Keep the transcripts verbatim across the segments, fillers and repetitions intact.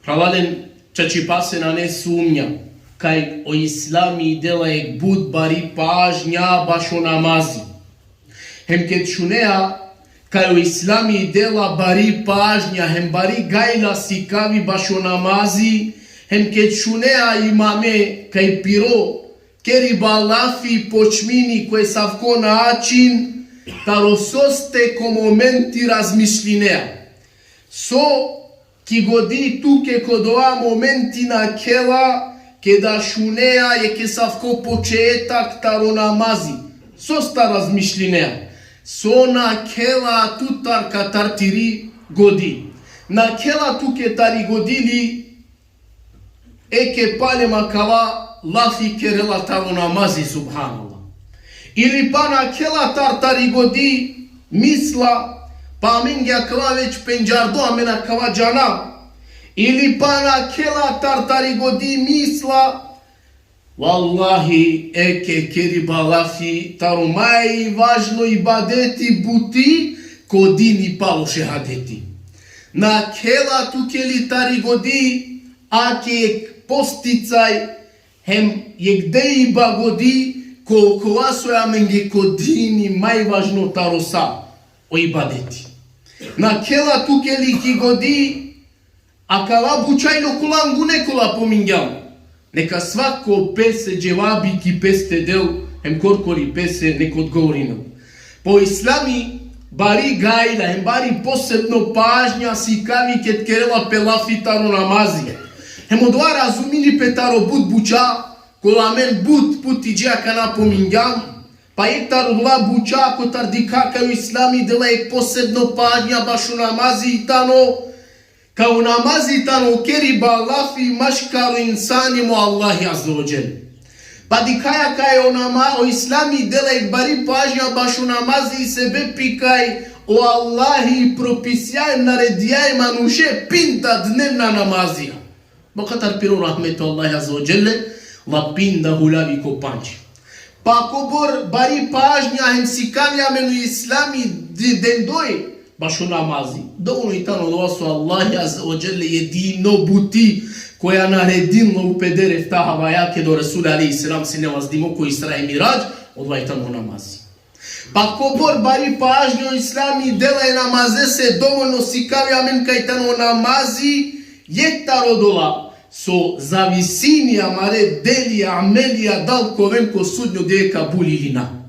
Phralalen, čačipase nane sumnja kaj o islami dela jekh but bari pažnja bašo namazi. Hem ked šunea kaj o islami dela bari pažnja hem bari gajla sikavi bašo namazi, hem ked šunea imame kaj piro keriba lafi počmini ko esavko način, taro soste ko momenti razmišlinea. So ki godi tuke ko dova momenti nakhela, keda šunea jekh esavko početak taro namazi? Sosta razmišlinea? So nakhela tutar katar tiri godi? Nakhela tuke tari godi li eke palem akava lafi kerela taro namazi, subhanallah? Ili pa nakhela tar tari godi misla, pa amenge akava već pendžardo, amen akava džana. Ili pa nakhela tar tari godi misla, vallahi, eke keriba lafi taro maj važno ibadeti buti ko dini palo šehadeti. Nakhela tuke li tari godi ake jekh posticaj hem jekh dejba godi, ko kova so amenge ko dini maj važno taro sa, o ibadeti? Nakhela tuke li ki godi akala buča ili okola angune kola pomingjam? Neka svako pese dževabi ki peste del, hem korkori pese nek odgovorinel. Pa o islami bari gajla hem bari posebno pažnja sikavi ked kerela pe lafi taro namazi. Hem odova razumini pe taro but buča, kola amen but puti dži akana pomingjam. Pa jekh taro odola buča kotar dikha kaj o islami dela jekh posebno pažnja bašo namazi tano kaj o namazi tano keriba lafi maškaro insani mo Allahi azze ve dželle. Pa dikhaja kaj o nama-, o islami dela jekh bari pažnja bašo namazi sebepi kaj o Allahi propisija hem naredija e manuše pinda dnevna namazija. Bo katar piro rahmeto Allahi azze ve dželle, la pinda huljavi ko pandž. Pa kobor bari pažnja hem sikavja amen o islami di-, dendoj bašo namazi. Dovoljno i tano odova so Allahi azze ve dželle jedino buti koja naredinla upeder efta havaja, keda o Resul alejhi selam sine vazdimo ko Isra i Miradž, odova i tano namazi. Pa kobor bari pažnja o islami dela e namazese, dovoljno sikavja amen kaj tano namazi jekh taro odola so zavisini amare delija, amelija, dal ka oven ko sudnjo dive kabul ili na.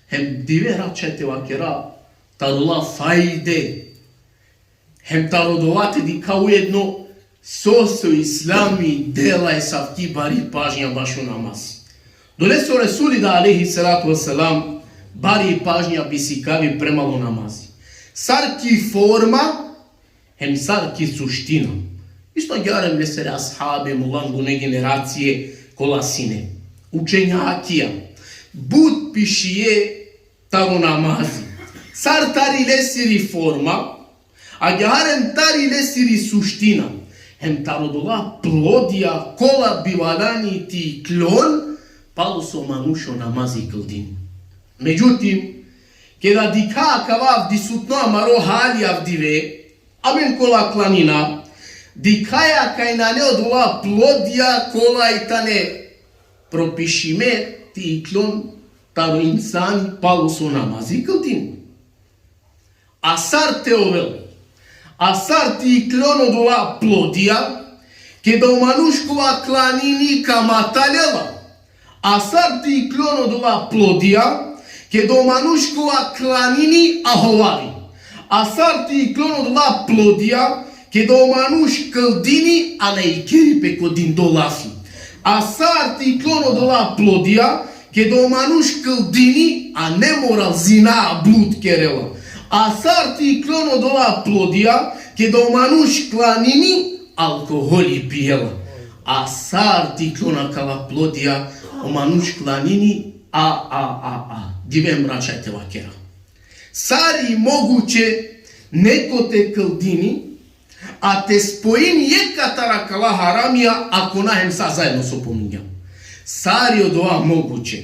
Hem dive rat šaj te vakera taro ola fajde. Hem taro dova te dikha ujedno so, so islami dela esavki bari pažnja bašo namaz. Dolese o Resuli da alejhi salatu ve selam bari pažnja bi sikavi prema o namazi. Sar ki forma, hem sar ki suština. Isto agjaar hem lesere ashabe, hem ola angune generacije kola sine. Učenjakija but pišie taro namazi. Sar tari lesiri forma, agjaar hem tari lesiri suština. Hem taro odola plodija kola bi valjani te iklon, palo so manuš o namazi kldini. Međutim, keda dikha akava avdisutno amaro hali avdive, amen kola klanina, dikhaja kaj nane odola plodija kola i tane propišime te iklon taro insani palo so namazi kldini. A sar te ovel? A sar te iklon odola plodija, keda o manuš kova klanini ka matalela? A sar te iklon odola plodija, keda o manuš kova klanini a hovavi? A sar te iklon odola plodija, keda o manuš kldini a na ikeri pe ko dindo lafi? A sar te iklon odola plodija, keda o manuš kldini a nemoral, zina, blud kerela? A sar te iklon odola plodija, keda o manuš klanini alkoholi pijela? A sar te iklon akala plodija, o manuš klanini a, a, a, a. Dive hem rat šaj te vakera. Sar i moguće neko te kldini, a te spojini jekh katar akala haramija, ako na hem sa zajedno so pomingjam? Sar i odova moguće?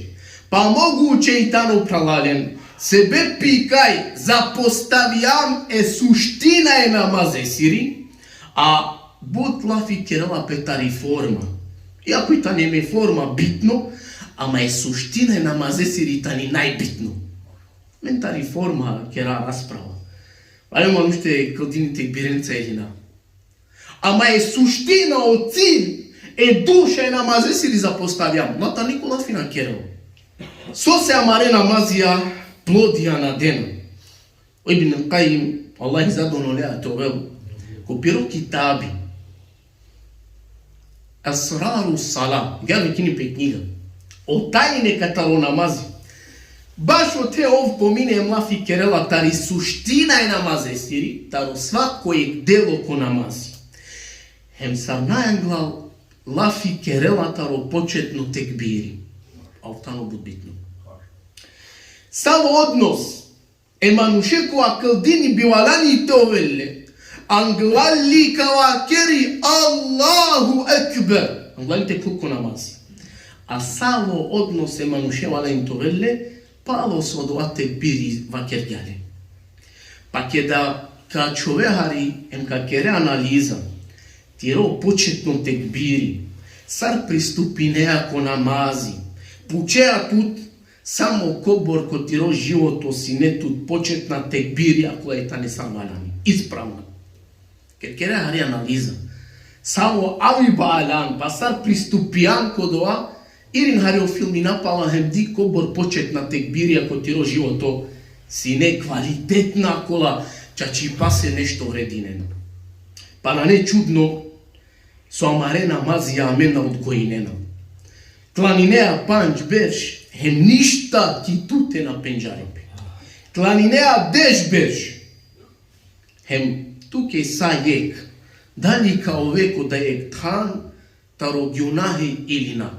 Pa moguće i tano, phralalen, sebepi kaj zapostavijam e suština e namazesiri, a But lafi kerela pe tari forma. Iako i tani hem e forma bitno, ama e suština e namazesiri tani najbitno. Amen tari forma kera rasprava. Valjani manuš te kldini tekbirenca ili na. Ama e suština, o cilj, e duša e namazesiri zapostavjam. Na tani ko lafi na kerel. Sose amare namazija plodija na dena. O Ibn Kajim, Allah i zadovoljno lea te ovel, ko piro kitabi Esraru Sala, gja vikini pe knjiga, o tajne kataro namazi. Bašo te ov pomini hem lafi kerela tari suština e namazesiri, taro svako jek delo ko namazi. Hem sar najanglal lafi kerela taro početno tekbiri. Ov tano but bitno. Savo odnos e manuše kova kldini bi valjani te ovel le, anglal li ka vakeri Allahu Ekber. Anglal li te khlel ko namazi. A savo odnos e manuše valjani te ovel le, palo so dova tekbiri vakergja le. Pa keda ka ačhove hari hem ka kere analiza tiro početno tekbiri, sar pristupinea ko namazi, pučea tut samo kobor ko tiro životo sine tut početna tekbirija kola i tane sar valjani, ispravna. Ked kere hari analiza, samo avi balan, pa sar pristupijan ko dova, irin hari o filmina pala hem di kobor početna tekbirija ko tiro životo sine kvalitetna, kola čačipase nešto vredinena. Pa nane čudno so amare namazija amen na odgojinena. Klaninea pandž berš, hem ništa ki tute na pendžari pe. Klaninea deš berš, hem tuke sa jek, dali ka ove ko da jek than taro gjunahi ili na.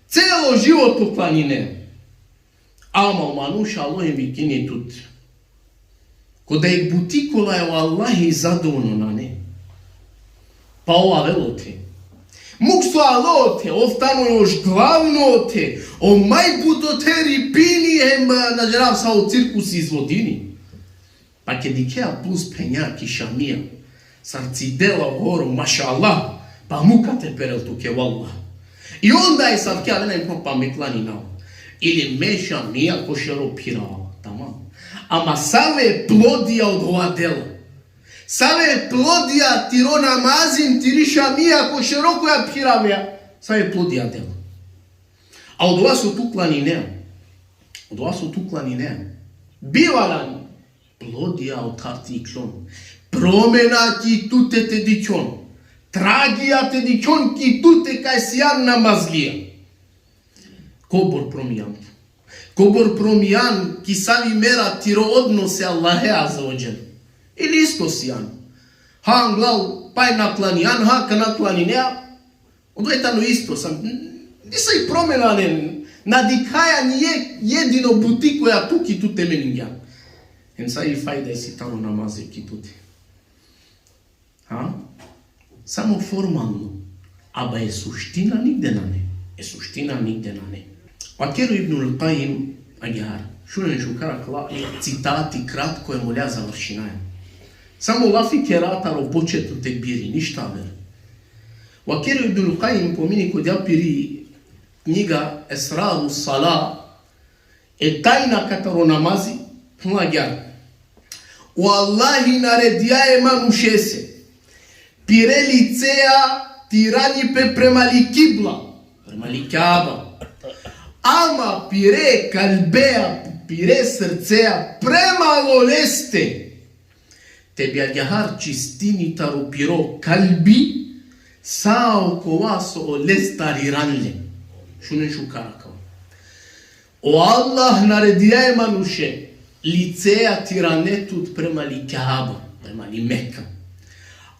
Celo životo klaninea. Ama o manuš alo hem vikini tut. Ko da jek buti kola o Allahi zadovoljno nane. Pa ov avela ote. Muk so alo ote, ov tano još glavno ote, o majbut ote ripini hem, na džanav savo cirkus izvodini. Pa ked dikhea plus phenja ki šamija, sar cidela o horo, mašallah, pa muka te perel tuke, vallah. I onda e savke avena hem pa me klaninava. Ili me šamija ko šero phirava, tamam. Ama save plodija odova dela. Save plodija tiro namazin, tiri šamija ko šero koja phiravea. Save plodija dela. A odova so tu klaninea. Odova so tu klaninea. Bi valjani. Plodija otar te iklon. Promena ki tute te dikhjon. Tragija te dikhjon ki tute kaj sian namazlija. Kobor promijan. Kobor promijan ki savi mera tiro odnos e Allahe azze ve dželle. Ili isto sian. Ha, anglal, paj na klanijan, ha, kana klaninea, Odova tano isto, sam, nisave promena nane, na dikhaja ni jek jedino buti koja tu ki tute meningja. Hem save fajda isi taro namazi ki tute. Ha? Samo formalno. Ama e suština nigde nane. E suština nigde nane. Vakeri o Ibnul Kajim agjaar. Šunen šukar akala citati kratko hem olea završinaja. Samo lafi kera taro početno tekbiri, ništa aver. Vakeri o Ibnul Kajim, pomini ko dija piri knjiga Esraru Sala, e tajna kataro namazi, phenela agjaar. O Allahi naredija e manušese, pire licea te irani pe prema li kibla, prema li Kaba. Ama pire kalbea, pire srcea, prema oleste. Te bi agjaar čistini taro piro kalbi, sa okova so olestar iran le. Šunen šukar akava. O Allah naredija e manuše, licea te irane tut prema li Kaba, prema li Meka.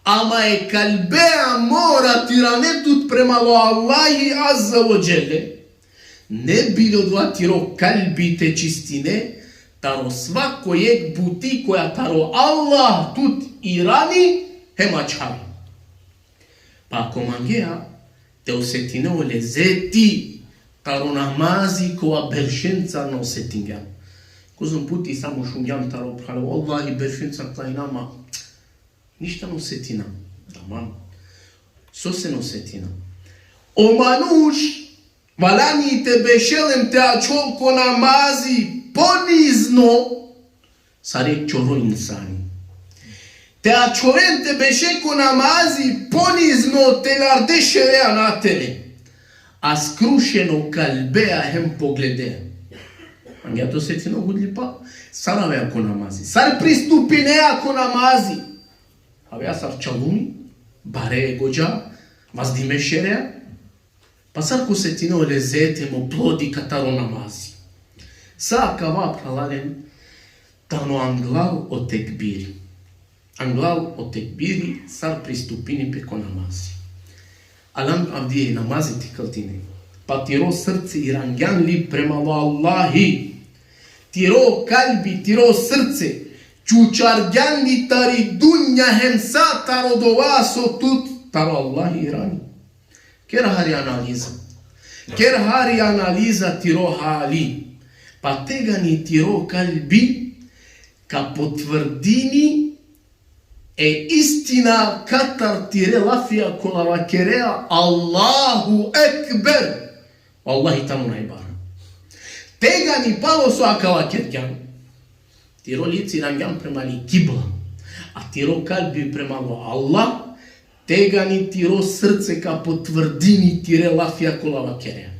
Ama e kalbea mora te irane tut prema lo Allahi azze ve dželle, ne bi li odova tiro kalbi te čistine, taro svako jek buti koja taro Allah tut irani hem ačhari. Pa ako mangea te osetine o lezeti taro namazi kova beršenca na osetingjan. Kozom puti samo šungjam taro phral, vallahi beršenca klanjinava, ama ništa na osetina. Aman. So sen osetina? O manuš valjani te bešel em te ačhol ko namazi ponizno sar jekh čoro insani. Te ačhoven te beše ko namazi ponizno, te larde šerea na tele, a skrušeno kalbea hem pogledea. Angja te osetina o gudlipa, sar avea ko namazi, sar pristupinea ko namazi. Avea sar čalumi, bare gođa, vazdime šerea. Pa sar ka osetine o lezeti hem o plodi kataro namazi? Sa akava, phralalen, tano anglal o tekbiri. Anglal o tekbiri, sar pristupini pe ko namazi. Alan avdive namazi te kldine. Pa tiro srce irangjan li prema o Allahi? Tiro kalbi, tiro srce čučargjan li tari dunja hem sa taro dova so tut taro Allahi irani? Ker hari analiza. Ker hari analiza tiro hali. Pa tegani tiro kalbi ka potvrdini e istina katar tire lafija kola vakerea Allahu Ekber. Allahi tano najbaro. Tegani palo so akava kergjan, tiro lice irangjan prema li kibla, a tiro kalbi prema o Allah, tegani tiro srce ka potvrdini tire lafija kola vakerea.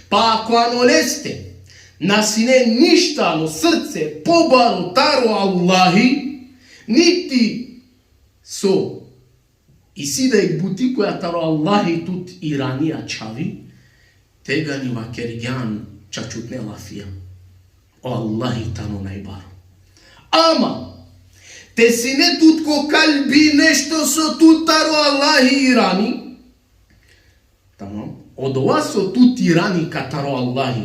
Pa ako ano leste na sine ništa ano srce pobaro taro Allahi, niti so isi da jekh buti koja taro Allahi tut irani ačhavi, tegani vakergjan čačutne lafija. O Allahi tano najbaro. Ama te sine tut ko kalbi nešto so tut taro Allahi irani, tamam, odova so tut irani kataro Allahi,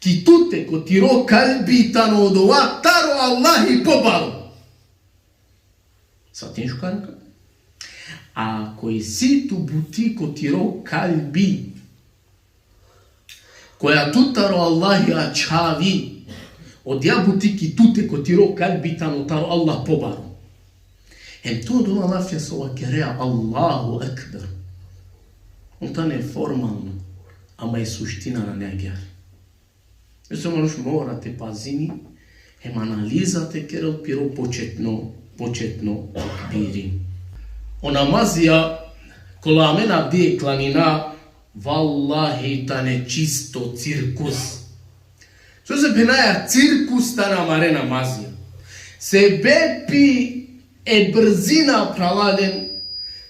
ki tute ko tiro kalbi tano odova taro Allahi pobaro. Sa ten šukar ka? Ako isi tu buti ko tiro kalbi koja tut taro Allahi ačhavi, odija buti ki tute ko tiro kalbi tano taro Allah pobaro. Hem tu odova lafija so vakerea Allahu Ekber. On tane formalno, ama i suština nane agjaar. Isto manuš mora te pazini hem analiza te kerel piro početno, početno tekbiri. O namazija kola amen avdive klanina, vallahi tane čisto cirkus. Sose phenaja cirkus tane amare namazija? Sebepi e brzina, phralalen,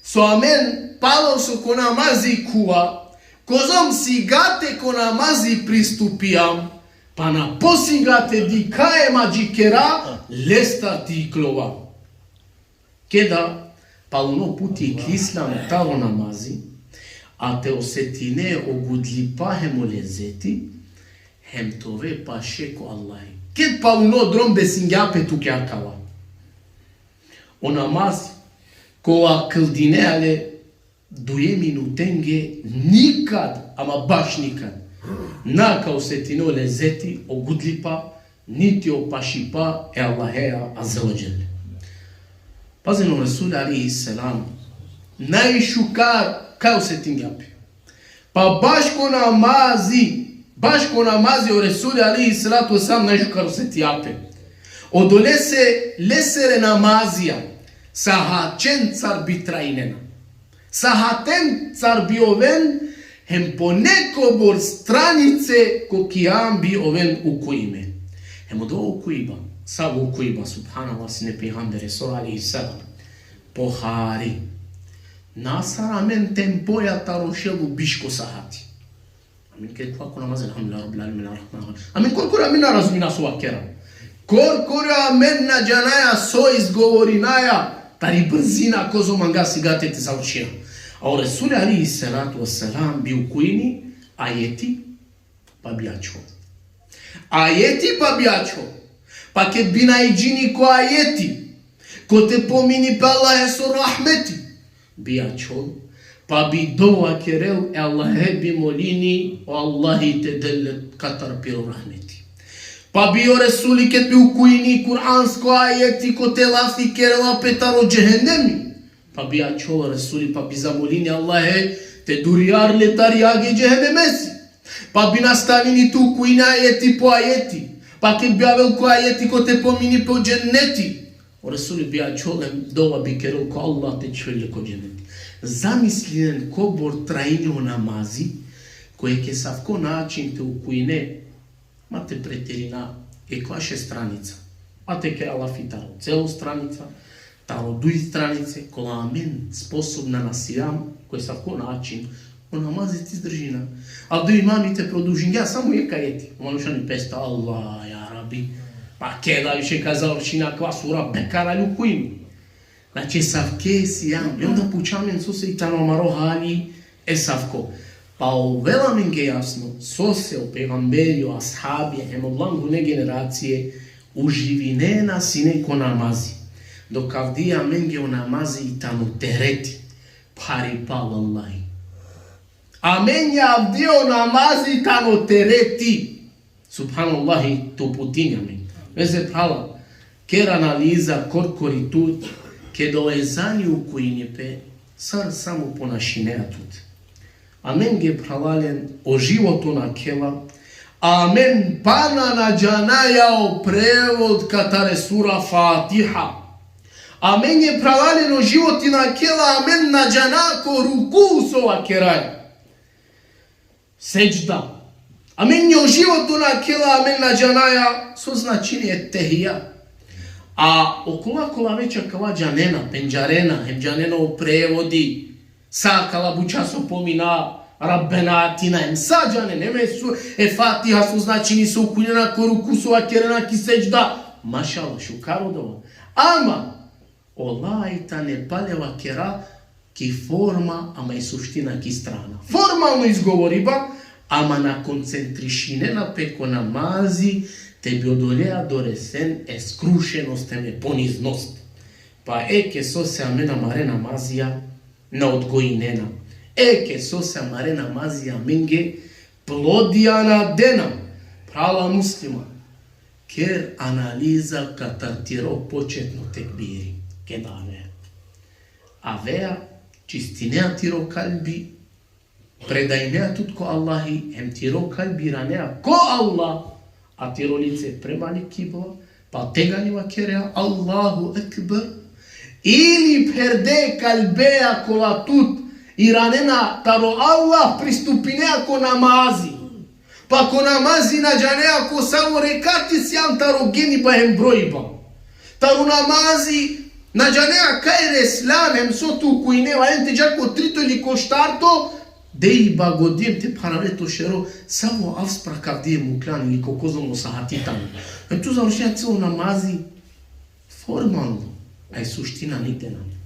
so amen palo so ko namazi khuva, kozom sigate ko namazi pristupijam, pa na posigate dikhaja em adžikera lestar te iklova. Keda paluno puti iklislam taro namazi, a te osetine o gudlipa hem o lezeti, hem te ove paše ko Allahi. Ked paluno drom besingja pe tuke akava. O namaz kova kldinea le duje minutenge nikad, ama baš nikad, na ka osetine o lezeti, o gudlipa, niti o pašipa e Allaheja Azze ve Dželle. Pazin, o Resul alejhi selam najšukar kaj osetingja pe. Pa baš ko namazi, baš ko namazi o Resul alejhi salatu ve selam najšukar osetija pe. Odolese lesere namazija sahaćencar bi trajnena. Sahatencar bi oven, hem ponekobor stranice ko kijam bi oven ukujime. Hem odova ukujiba, savo ukujiba, subhanallah, sine pejgambere, sallallahu alejhi ve sellem, pohari. Na sar amen tempoja taro šel u biš ko sahati. Amen ked khuva ko namaz, elhamdulillahi rabbil alemin, arrahmanir rahim. Amen korkori amen na razumina so vakera. Korkori amen na džanaja so izgovorinaja, tari brzina kozom anga sigate te završina. A o Resul alejhi salatu ve selam bi ukujini ajeti, pa bi ačhol. Ajeti pa bi ačhol. Pa ked bi naiđini ko ajeti kote pomini pe Allaheso rahmeti, bi ačhol, pa bi dova kerel, e Allahe bi molini, o Allahi te del le katar piro rahmeti. Pa bi o Resuli ked bi ukujini kuransko ajeti kote lafi kerela pe taro džehenemi, Pa bi ačhol o Resuli, pa bi zamolini Allahe te durjar le tari agi džehennemesi. Pa bi nastavini te ukujini ajeti po ajeti. Pa ked bi avel ko ajeti kote pomini pe o dženneti, o Resuli bi ačhol hem dova bi kerel ko Allah te čhivel le ko dženneti. Zamislinen kobor trajini o namazi, ko jekh esavko način te ukujine, ma te preterina, jekh vaše stranica. Ma te kera lafi taro celo stranica, taro duj stranice, kola amen sposobna na sijam, ko esavko način, o namazi te izdržina. Avdive o imami te produžingja samo jekh ajeti. O manuš ani pesta: Allah, ja Rabbi. Pa keda više ka završina akava sura, Bekara li ukujim. Znači, esavke sijam. I onda puča amen sose i tano amaro hali esavko. Pa ovela amenge jasno sose o pejgamberi, o ashabi, hem odola angune generacije uživinena sine ko namazi. Dok avdive amenge o namazi i tano tereti. Phari pal Allahi. Amenge avdive o namazi i tano tereti. Subhanallahi, te uputini amen. Veze phrala, ker analiza korkori tut, keda o ezani ukujini pe, sar samo ponašinea tut. Amenge phralalen o životo nakhela, amen pana na džanaja o prevod katare sura Fatiha. Amenge phralalen o životi nakhela, amen na džana ko ruku so vakeraja. Sedžda. Amenge o životo nakhela, amen na džanaja so značini ettehijat. A okola kola već akala džanena, pendžarena, hem džanena o prevodi, sa akala buča so pomina, Rabbena atina, hem sa džanena, hem e su-, e Fatiha so značini, so ukujnena ko ruku, so vakerena ki sedžda. Mašallah, šukar odova. Ama, ola i tane pale vakera ki forma, ama i suština ki strana. Formalno izgovoriba, ama na koncentrišinena pe ko namazi, te bi odolea doresen e skrušenost hem e poniznost. Pa eke sose amen amare namazija na odgojinena. Eke sose amare namazija amenge plodija na dena. Phrala musliman, ker analiza katar tiro početno tekbiri. Keda avea. Avea, čistinea tiro kalbi, predajnea tut ko Allahi, hem tiro kalbi iranea ko Allah, a tiro lice prema li kibla, pa tegani vakerea Allahu Ekber, ili pherde kalbea kola tut iranena taro Allah, pristupinea ko namazi. Pa ko namazi na džanea ko savo rekati sijam taro geniba hem brojiba. Taro namazi na džanea kaj reslam hem so tu kujneva, em te dža ko trito ili ko štarto, dejba godi hem te pharave to šero, savo avspra kavdi e muklan ili ko kozom o sahati tano. Em tu završinea celo namazi formalno, a i suština nigde nane.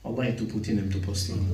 Allah te uputin hem te oprostin.